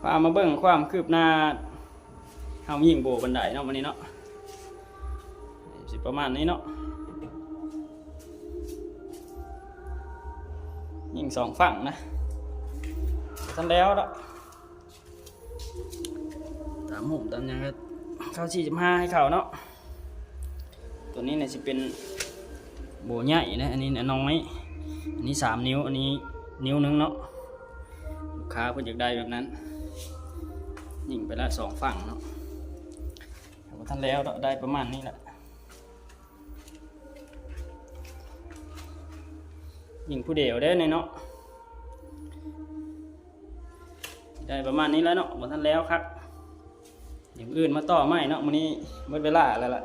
ພາມາເບິ່ງຄວາມຄືບໜ້າ ເຮົາຍິງໂບບັນໄດເນາະ ມື້ນີ້ເນາະ ຊິປະມານນີ້ເນາະ ຍິງສອງຝັ່ງນະ ບໍ່ທັນແລ້ວດອກ ຕາມຮູບຕາມຫຍັງກໍເກົ້າສີ່ສິບຫ້າໃຫ້ເຂົ້າເນາະ ຕົວນີ້ນະຊິເປັນໂບໃຫຍ່ນະ ອັນນີ້ນະນ້ອຍ ອັນນີ້ສາມນິ້ວ ອັນນີ້ນິ້ວໜຶ່ງເນາະ ລູກຄ້າເພິ່ນຢາກໄດ້ແບບນັ້ນ ຍິງໄປລະສອງຝັ່ງເນາະ ບໍ່ທັນແລ້ວດອກ ໄດ້ປະມານນີ້ລະ ຍິງຜູ້ດຽວເດ້ນີ້ເນາະ ໄດ້ປະມານນີ້ລະເນາະ ບໍ່ທັນແລ້ວຄັກ ດຽວມື້ອື່ນມາຕໍ່ໃໝ່ເນາະ ມື້ນີ້ໝົດເວລາແລ້ວລະ